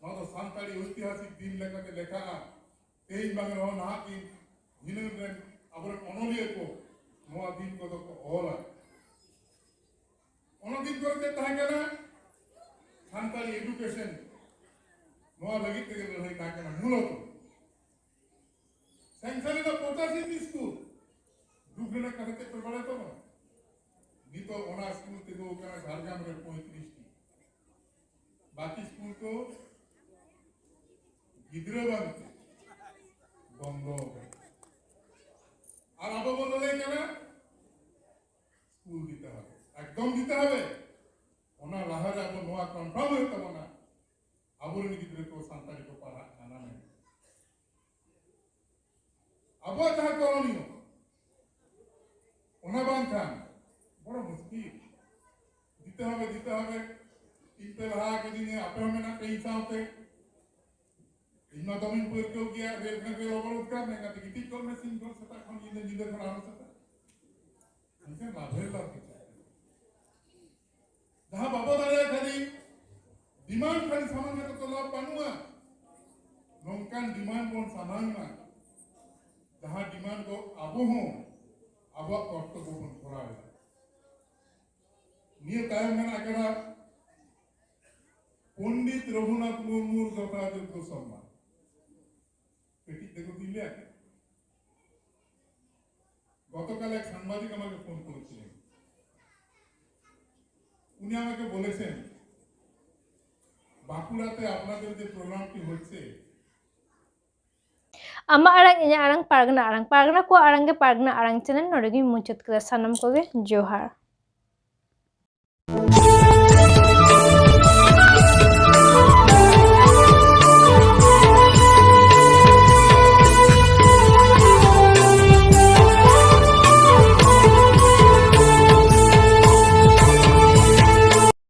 ᱱᱚᱣᱟ ᱫᱚ ᱥᱟᱱᱛᱟᱲᱤ ᱳᱭᱛᱤᱦᱟᱥᱤᱠ ᱫᱤᱱ ᱞᱮᱠᱟᱛᱮ ᱞᱮᱠᱷᱟᱜᱼᱟ᱾ ᱛᱮᱦᱮᱧ ᱵᱟᱝ ᱨᱮᱦᱚᱸ ᱱᱟᱦᱟᱜ ᱫᱤᱱ ᱫᱷᱤᱱᱟᱹᱝ ᱨᱮᱱ ᱟᱵᱚᱨᱮᱱ ᱚᱱᱚᱞᱤᱭᱟᱹ ᱠᱚ ᱱᱚᱣᱟ ᱫᱤᱱ ᱠᱚᱫᱚ ᱠᱚ ᱚᱞᱟ᱾ ᱚᱱᱟ ᱫᱤᱱ ᱠᱚᱨᱮ ᱪᱮᱫ ᱛᱟᱦᱮᱸ ᱠᱟᱱᱟ? ᱥᱟᱱᱛᱟᱲᱤ ᱮᱰᱩᱠᱮᱥᱚᱱ, ᱱᱚᱣᱟ ᱞᱟᱹᱜᱤᱫ ᱛᱮᱜᱮ ᱞᱟᱹᱲᱦᱟᱹᱭ ᱛᱟᱦᱮᱸ ᱠᱟᱱᱟ ᱢᱩᱞᱚᱛᱚ᱾ ᱥᱮᱝᱥᱟᱱ ᱨᱮᱱᱟᱜ ᱯᱚᱸᱪᱟᱥᱤ ᱴᱤ ᱥᱠᱩᱞ, ᱫᱩᱠ ᱨᱮᱱᱟᱜ ᱠᱟᱛᱷᱟ ᱪᱮᱫ ᱯᱮ ᱵᱟᱲᱟᱭ ᱛᱟᱵᱚᱱᱟ? ᱱᱤᱛᱚᱜ ᱚᱱᱟ ᱥᱠᱩᱞ ᱛᱤᱸᱜᱩ ᱟᱠᱟᱱᱟ ᱡᱷᱟᱲᱜᱨᱟᱢ ᱨᱮ ᱯᱚᱸᱭᱛᱨᱤᱥ ᱴᱤ, ᱵᱟᱹᱠᱤ ᱥᱠᱩᱞ ᱠᱚ ᱜᱤᱫᱽᱨᱟᱹ ᱵᱟᱝᱛᱮ ᱵᱚᱱᱫᱚ ᱟᱠᱟᱱᱟ᱾ ᱟᱨ ᱟᱵᱚ ᱵᱚᱱ ᱞᱟᱹᱭ ᱠᱟᱱᱟ ᱥᱠᱩᱞ ᱫᱤᱛᱮ ᱦᱚᱵᱮ, ᱮᱠᱫᱚᱢ ᱫᱤᱛᱮ ᱦᱚᱵᱮ᱾ ᱚᱱᱟ ᱞᱟᱦᱟᱨᱮ ᱟᱵᱚ ᱱᱚᱣᱟ ᱠᱚᱱᱯᱷᱟᱨᱢ ᱦᱩᱭᱩᱜ ᱛᱟᱵᱚᱱᱟ, ᱟᱵᱚᱨᱮᱱ ᱜᱤᱫᱽᱨᱟᱹ ᱠᱚ ᱥᱟᱱᱛᱟᱲᱤ ᱠᱚ ᱯᱟᱲᱦᱟᱜ ᱠᱟᱱᱟ ᱢᱮᱱᱛᱮ᱾ ᱟᱵᱚᱣᱟᱜ ᱡᱟᱦᱟᱸ ᱠᱚᱨᱚᱱᱤᱭᱚ, ᱚᱱᱟ ᱵᱟᱝᱠᱷᱟᱱ ᱵᱚᱲᱚ ᱢᱩᱥᱠᱤᱞ᱾ ᱫᱤᱛᱮ ᱦᱚᱵᱮ, ᱫᱤᱛᱮ ᱦᱚᱵᱮ᱾ ᱤᱧ ᱯᱮ ᱞᱟᱦᱟ ᱠᱟᱹᱫᱤᱧᱟ, ᱟᱯᱮ ᱦᱚᱸ ᱢᱮᱱᱟᱜ ᱯᱮ ᱤᱧ ᱥᱟᱶᱛᱮ᱾ ᱤᱧ ᱢᱟ ᱫᱚᱢᱮᱧ ᱯᱟᱹᱨᱠᱟᱹᱣ ᱜᱮᱭᱟ, ᱨᱮᱞ ᱠᱷᱟᱱ ᱨᱮᱞ ᱚᱵᱚᱨᱳᱫᱷ ᱠᱟᱜ ᱢᱮ, ᱜᱟᱛᱮ ᱜᱤᱛᱤᱡ ᱠᱚᱜ ᱢᱮ, ᱥᱤᱧ ᱠᱷᱚᱱ ᱥᱮᱛᱟᱜ ᱠᱷᱚᱱ ᱧᱤᱫᱟᱹ, ᱧᱤᱫᱟᱹ ᱠᱷᱚᱱ ᱟᱨᱦᱚᱸ ᱥᱮᱛᱟᱜ᱾ ᱮᱱᱠᱷᱟᱱ ᱞᱟᱵᱷᱮᱨ ᱞᱟᱵᱷ ᱜᱮ ᱪᱮᱫ? ᱡᱟᱦᱟᱸ ᱵᱟᱵᱚ ᱫᱟᱲᱮᱭᱟᱜ ᱠᱷᱟᱹᱞᱤ ᱰᱤᱢᱟᱱᱰ ᱠᱷᱟᱹᱞᱤ ᱥᱟᱢᱟᱝ ᱨᱮ ᱛᱚ ᱞᱟᱵᱷ ᱵᱟᱹᱱᱩᱜᱼᱟ᱾ ᱱᱚᱝᱠᱟᱱ ᱰᱤᱢᱟᱱᱰ ᱵᱚᱱ ᱥᱟᱢᱟᱝ ᱢᱟ, ᱡᱟᱦᱟᱸ ᱰᱤᱢᱟᱱᱰ ᱫᱚ ᱟᱵᱚ ᱦᱚᱸ ᱟᱵᱚᱣᱟᱜ ᱠᱚᱨᱛᱚᱵᱵᱚ ᱵᱚᱱ ᱠᱚᱨᱟᱣ ᱮᱫᱟ᱾ ᱱᱤᱭᱟᱹ ᱛᱟᱭᱚᱢ ᱢᱮᱱᱟᱜ ᱟᱠᱟᱫᱟ ᱯᱚᱱᱰᱤᱛ ᱨᱚᱜᱷᱩᱱᱟᱛᱷ ᱢᱩᱨᱢᱩᱨ ᱡᱚᱛᱷᱟᱡᱳᱜᱽᱜᱚ ᱥᱚᱢᱢᱟᱱ᱾ ᱠᱟᱹᱴᱤᱡ ᱛᱮᱠᱚ ᱛᱤᱧ ᱞᱟᱹᱭᱟ᱾ গতকাল এক সাংবাদিক আমাকে ফোন করেছিলেন। উনি আমাকে বলেছেন, বাঁকুড়াতে আপনাদের যে প্রোগ্রামটি হচ্ছে, ᱟᱢᱟᱜ ᱟᱲᱟᱝ, ᱤᱧᱟᱹᱜ ᱟᱲᱟᱝ, ᱯᱟᱨᱜᱟᱱᱟ ᱟᱲᱟᱝ, ᱯᱟᱨᱜᱟᱱᱟ ᱠᱚᱣᱟᱜ ᱟᱲᱟᱝ ᱜᱮ ᱯᱟᱨᱜᱟᱱᱟ ᱟᱲᱟᱝ ᱪᱮᱱᱮᱞ᱾ ᱱᱚᱰᱮ ᱜᱤᱧ ᱢᱩᱪᱟᱹᱫ ᱠᱮᱫᱟ᱾ ᱥᱟᱱᱟᱢ ᱠᱚᱜᱮ ᱡᱚᱦᱟᱨ᱾